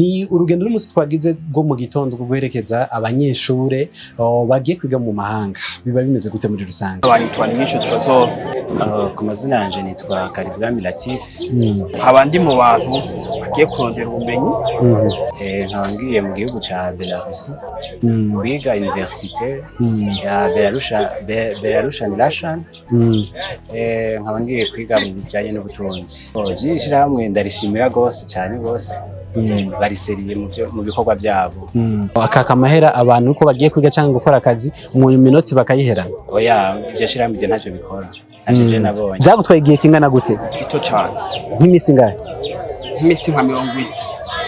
Ni urugendo n'umunsi twagize rwo mu gitondo rwo guherekeza abanyeshure bagiye kwiga mu mahanga. Biba bimeze gute muri rusange? Banyitwa Ninyishu Trésor. Ku mazina yanje nitwa Karibwami Latif. Nkaba ndi mu bantu bagiye kurondera ubumenyi. Nkaba ngiye mu gihugu ca Belarus kwiga université ya Belarusian Russian. Nkaba ngiye kwiga mu bijanye n'ubutunzi. Je ishirahamwe ndarishimira gose cane gose, bari sérieux mu bikorwa vyabo. Akaka amahera abantu uko bagiye kwiga cyangwa gukora akazi mu minota bakayiherana? Oya, ivyo shirahamwe ivyo ntavyo bikora, ntavyo je nabonye. Byagutwaye igihe kingana gute? Gito cane. Nk'imisi ingahe? Nk'iminsi nka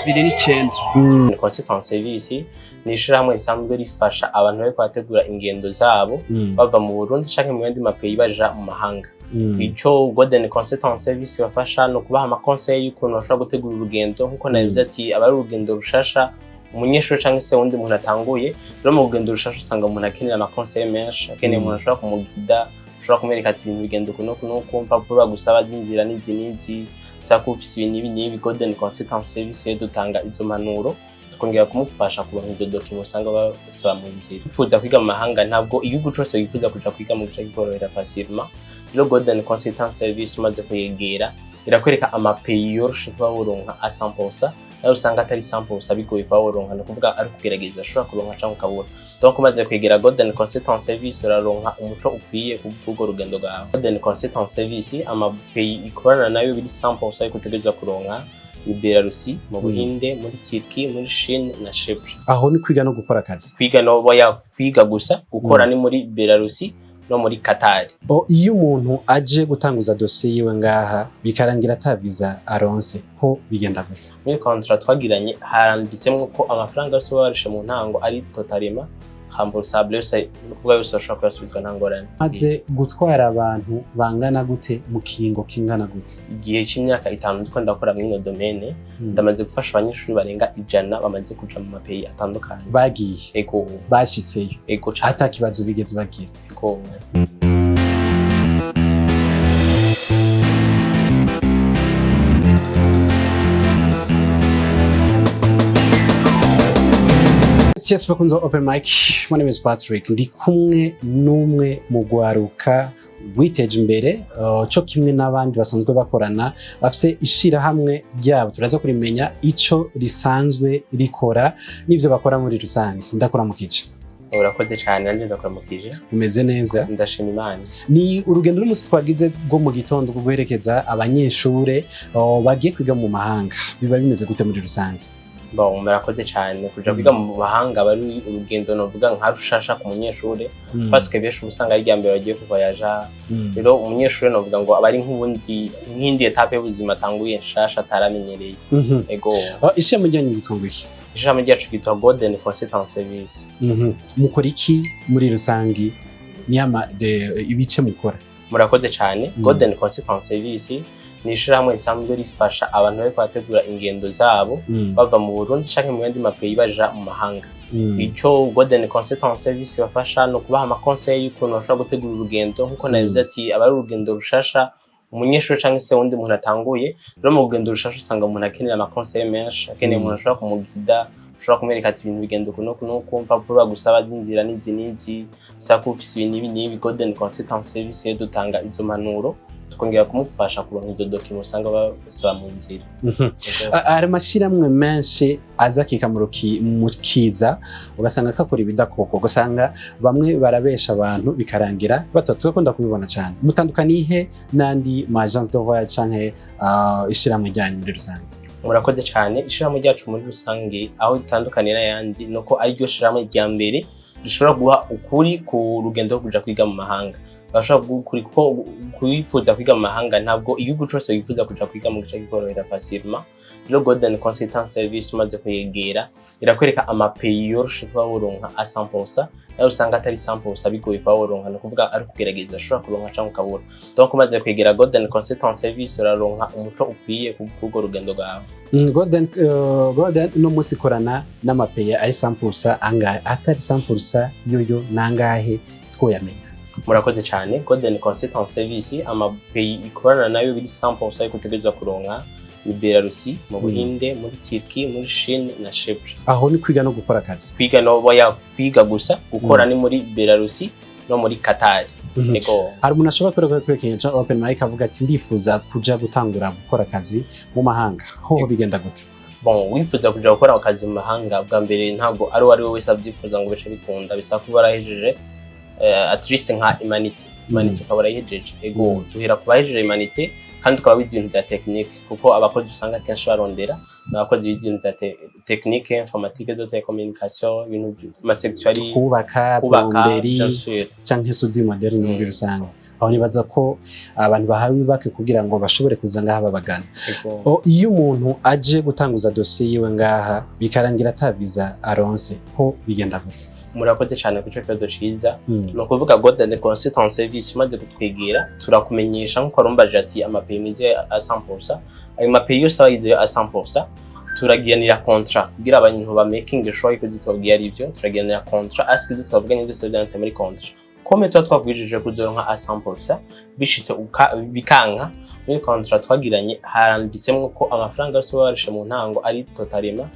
29. Consultant Service ni ishirahamwe risanzwe rifasha abantu bariko barategura ingendo zabo bava mu Burundi canke mu yandi ma pays baja mu mahanga. Ico Golden Consultant Service bafasha ni ukubaha ama conseils y'ukuntu bashobora gutegura urugendo, nkuko nabivuze ati aba ari urugendo rushasha, umunyeshuri canke se uwundi muntu atanguye. Rero mu rugendo rushasha usanga umuntu akeneye ama conseils menshi, akeneye umuntu ashobora kumugida, ushobora kumwereka ati ibintu bigenda uku n'uku n'uku, impapuro bagusaba z'inzira n'izi n'izi, usaba kuba ufise ibi n'ibi n'ibi. Golden Consultant Service rero dutanga izo mpanuro, tukongera kumufasha kuronka izo documents usanga basaba mu nzira. Wifuza kwiga mu mahanga, ntabwo igihugu cose wifuza kuja kwiga mu gice kikorohera facilement. Rero Golden Consultant Service umaze kuyegera irakwereka ama pays yoroshe kuba woronka a 100%, nawe usanga atari 100% bigoye kuba woronka, ni ukuvuga ari kugerageza ushobora kuronka canke ukabura. Donc umaze kwegera Golden Consultant Service uraronka umuco ukwiye kubw'urwo rugendo rwawe. Golden Consultant Service ama pays ikorana nayo biri 100% yuko utegerezwa kuronka ni Belarusi, mu Buhinde, muri Turkey, muri Chine na Chypre. Aho ni kwiga no gukora akazi? Kwiga no boya, kwiga gusa, gukora ni muri Belarusi no muri Qatar. Iyo umuntu aje gutanguza dosiye yiwe ngaha bikarangira ata visa aronse, ho bigenda gute? Muri contrat twagiranye haranditsemwo ko amafaranga yose baba barishe mu ntango ari totalement remboursable, yose, ni ukuvuga yose bashobora kuyasubizwa nta ngorane. Maze gutwara abantu bangana gute mu kiringo kingana gute? Igihe c'imyaka 5 ndiko ndakora muri ino domaine, ndamaze gufasha abanyeshuri barenga 100 bamaze kuja mu ma pays atandukanye. Bagiye? Ego. Bashitseyo? Ego cane. Ata kibazo bigeze bagira? Ego. Yes, bakunze Open Mic. My name is Patrick. Ndi kumwe n'umwe mu gwaruka witeje imbere, co kimwe n'abandi basanzwe bakorana, bafise ishirahamwe ryabo. Turaza kurimenya ico risanzwe rikora n'ivyo bakora muri rusange. Ndakora mu kice. Urakoze cane, nanje ndakuramukije. Umeze neza? Ndashima Imana. Ni urugendo n'umunsi twagize rwo mu gitondo rwo guherekeza abanyeshure bagiye kwiga mu mahanga. Biba bimeze gute muri rusange? Bon, murakoze cane. Kuja kwiga mu mahanga aba ari urugendo novuga nka rushasha ku munyeshure, parce que benshi uba usanga ari irya mbere bagiye kuvoyaja. Rero umunyeshure novuga ngo aba ari nk'ubundi nk'indi étape y'ubuzima atanguye nshasha ataramenyereye. Ego. Ishami ryanyu ryitwa ngo iki? Ishami ryacu ryitwa Golden Consultant Service. Mukora iki muri rusangi? Ni ibice mukora? Murakoze cane. Golden Consultant Service ni ishirahamwe risanzwe rifasha abantu bariko barategura ingendo zabo bava mu Burundi canke mu yandi ma pays baja mu mahanga. Ico Golden Consultant Service bafasha ni ukubaha ama conseils y'ukuntu bashobora gutegura urugendo, nkuko nabivuze ati aba ari urugendo rushasha, umunyeshuri canke se uwundi muntu atanguye. Rero mu rugendo rushasha usanga umuntu akeneye ama conseils menshi, akeneye umuntu ashobora kumugida, ushobora kumwereka ati ibintu bigenda uku n'uku n'uku, impapuro bagusaba z'inzira n'izi n'izi, usaba kuba ufise ibi n'ibi n'ibi. Golden Consultant Service rero dutanga izo mpanuro, tukongera kumufasha kuronka izo documents usanga basaba mu nzira. Hari amashyirahamwe menshi aza akika mu kiza, ugasanga kakora ibidakoko, ugasanga bamwe barabesha abantu bikarangira batatu. Bakunda kubibona cyane. Mutandukaniye he n'andi ma agence de voyage canke ishyirahamwe ryanyu muri rusange? Murakoze cyane. Ishirahamwe ryacu muri rusange aho ritandukaniye n'ayandi ni uko ariryo shirahamwe rya mbere rishobora guha ukuri ku rugendo rwo kuja kwiga mu mahanga. Bashobora guha ukuri kuko kwifuza kwiga mu mahanga, ntabwo igihugu cose wifuza kuja kwiga mu gice kikorohera facilement. Rero Golden Consultant Service umaze kuyegera irakwereka ama pays yoroshe kuba woronka a 100%, nayo usanga atari 100% bigoye kuba woronka, ni ukuvuga ari kugerageza ushobora kuronka canke ukabura. Donc umaze kwegera Golden Consultant Service uraronka umuco ukwiye kubwo rugendo rwawe. Golden uno munsi ikorana n'ama pays ari 100% angahe? Atari 100% yoyo nangahe twoyamenya? Murakoze cyane. Golden Consultant Service ama pays ikorana nayo biri 100% yuko utegerezwa kuronka Ni Belarusi, mu Buhinde, muri Turquie, muri Chine na Chypre. Aho ni kwiga no gukora akazi? Kwiga no boya, kwiga gusa. Gukora ni muri Belarusi no muri Qatar. Ego. Hari umuntu ashobora kubera kuri ikintu ca open mic avuga ati: "Ndifuza kuja gutangura gukora akazi mu mahanga." Hoho bigenda gute? Bon, wifuza kuja gukora akazi mu mahanga, bwa mbere ntabwo ari uwo ari we wese abyifuza ngo bice bikunda. Bisaba kuba warahejeje at least nka humanités. Humanités ukaba warayihejeje. Ego. Duhera ku bahejeje humanités kandi ukaba wize ibintu vya technique, kuko abakozi usanga kenshi barondera ni abakozi bize ibintu vya technique, informatique, de télécommunication, ibintu ama secteur ari kubaka, kubaka, plomberie, bien sûr. Canke soudure moderne muri rusange. Aho nibaza ko abantu bahawe bake kugira ngo bashobore kuza ngaha babagana. Ego. O, iyo umuntu aje gutanguza dosiye yiwe ngaha bikarangira ata visa aronse, ho bigenda gute? Murakoze cyane ku ico kibazo ciza. Ni ukuvuga Golden Consultant Service umaze kutwegera, turakumenyesha nkuko warumbaje ati ama pays mwize a 100%. Ayo ma pays yose aba yizeye a 100%, turagiranira contrat kugira abantu ba making sure yuko ibyo tubabwiye ari byo. Turagiranira contrat ask ibyo twavuganye byose byanditse muri contrat. Comme tuba twakwijije kuzoronka a 100%, bishitse bikanka, muri contrat twagiranye haranditsemwo ko amafaranga yose baba barishe mu ntango ari totalement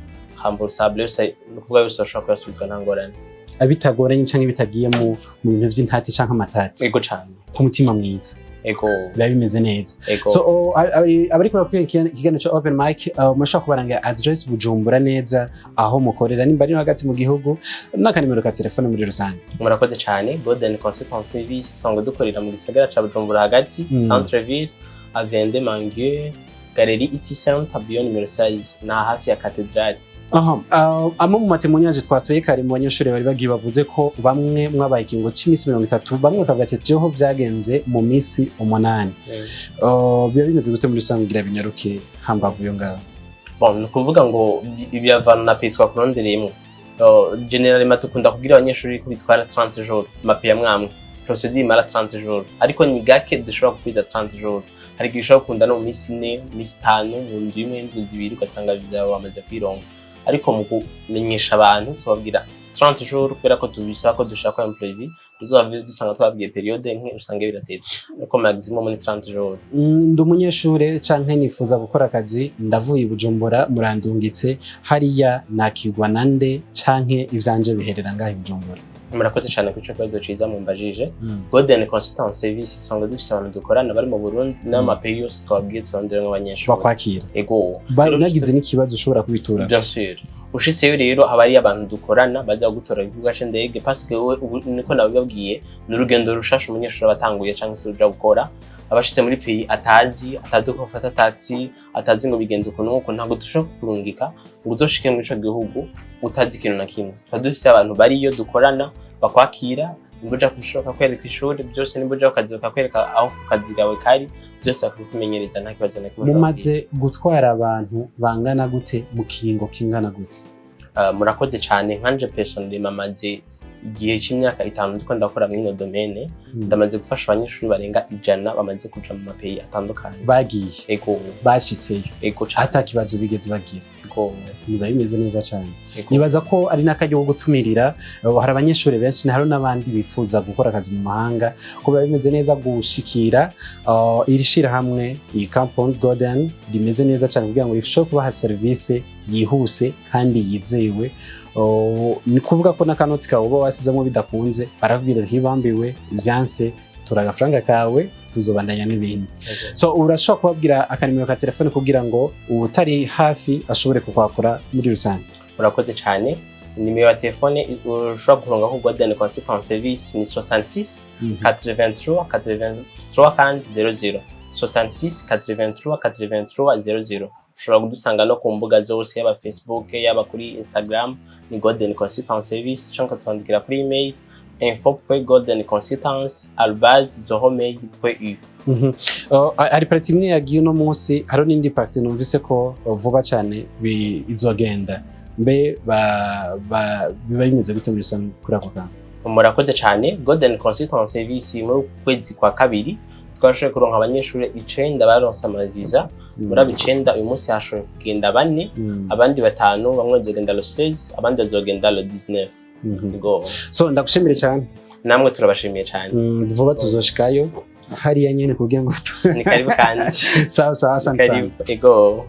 remboursable yose. Ni ukuvuga yose bashobora kuyasubizwa, nta ngorane. Bitagoranye canke bitagiye mu bintu vy'intati canke amatati. Ego cane. Ku mutima mwiza. Ego. Biba bimeze neza. Ego. So abariko barakora ikiganiro ca open mic, murashobora kubaranga adresse Bujumbura neza aho mukorera, nimba ari no hagati mu gihugu, n'akanimero ka telefone muri rusange. Murakoze cyane. Golden Consultant Service usanga dukorera mu gisagara ca Bujumbura hagati, centre ville, avenue Mangue, galerie IT Center, bureau numéro 16, na hafi ya cathédrale. Aha, amwe mu ma témoignages twatoye kare mu banyeshuri bari bagiye bavuze ko bamwe mwabaye ikiringo cy'iminsi 30, bamwe bakavuga ati: "Jeho byagenze mu minsi 8." Biba bimeze gute muri rusange kugira binyaruke hambavu yo ngaho? Bon, ni ukuvuga ngo biravana na pays twakurondereyemo. Généralement dukunda kubwira abanyeshuri ko bitwara 30 jours, ama pays amwe amwe procédure imara 30 jours, ariko ni gake dushobora kukwiza 30 jours. Hari igihe ushobora gukunda no mu minsi 4, mu minsi 5, mu ndwi imwe, indwi 2, ugasanga vyawe wamaze kwironka. Ariko mu kumenyesha abantu tubabwira 30 jours kubera ko tubisaba ko dushaka imprévu, tuzoba dusanga twabwiye période nke, usanga biratevye, ariko maximum ni 30 jours. Ndi umunyeshure canke nifuza gukora akazi, ndavuye i Bujumbura, murandungitse hariya, nakigwa nande canke ivyanje biherera ngaha i Bujumbura? Murakoze cyane ku ico kibazo ciza mumbajije. Golden Consultant Service usanga dufise abantu dukorana bari mu Burundi n'ama pays yose twabwiye turondera nk'abanyeshuri. Bakwakira? Ego. Rero Nagize n'ikibazo ushobora kubitura? Bien sûr. Ushitseyo rero haba hariyo abantu dukorana baza gutora ikibuga c'indege, parce que wewe ubu niko nabibabwiye, ni urugendo rushasha umunyeshuri aba atanguye canke se uja gukora. Abashitse muri pays atazi uko bafata taxi, atazi ngo bigenda uku n'uku. Ntabwo dushobora kukurungika ngo uzoshike muri ico gihugu utazi ikintu na kimwe. Tuba dufise abantu bariyo dukorana bakwakira. Nimba uja kw'ishuri bakakwereka ishuri byose, nimba uja ku kazi bakakwereka aho ku kazi kawe kari, byose bakabikumenyereza, nta kibazo na kimwe ushobora. Mumaze gutwara abantu bangana gute mu kiringo kingana gute? Murakoze cyane. Nkanje personnellement maze igihe c'imyaka 5 ndiko ndakora muri ino domaine. Ndamaze gufasha abanyeshuri barenga 100 bamaze kuja mu ma pays atandukanye. Bagiye? Ego. Bashitseyo? Ego cane. Ata kibazo bigeze bagira? Ego. Biba bimeze neza cyane. Ego. Nibaza ko ari n'akaryo ko gutumirira. Hari abanyeshuri benshi, hari n'abandi bifuza gukora akazi mu mahanga, ko biba bimeze neza gushikira iri shirahamwe, iyi Compound Golden rimeze neza cyane, kugira ngo rishobore kubaha serivisi yihuse kandi yizewe. Ni kuvuga ko n'akanoti kawe uba wasizemo bidakunze, barakubwira ati: "Hibambiwe vyanse, tura agafaranga kawe, tuzobandanya n'ibindi." So urashobora kubabwira akanimero ka telefone kugira ngo utari hafi ashobore kukwakura muri rusange? Murakoze cyane. Nimero ya telefone ushobora kuronka ko Golden Consultant Service ni 66 83 83 kandi 00, 66 83 83 00. Ushobora kudusanga no ku mbuga zose, yaba Facebook, yaba kuri Instagram, ni Golden Consultant Service, cyangwa ukatwandikira kuri email info.goldenconsultants@zohomail.eu. Hari partie imwe yagiye uno munsi, hariho n'indi partie numvise ko vuba cyane izogenda. Mbe biba bimeze gute muri rusange kuri ako kantu? Murakoze cyane. Golden Consultant Service muri uku kwezi kwa kabiri twashoboye kuronka abanyeshuri 9 baronse amaviza. Muri abo 9, uyu munsi hashoboye kugenda bane. Abandi batanu, bamwe bazogenda le 16, abandi bazogenda le 19. Ego. So ndagushimire cyane. Namwe turabashimiye cyane. Vuba tuzoshikayo. Hariya nyene kugira ngo Ni karibu kandi. Sawa sawa, Ni asante sana. karibu, ego.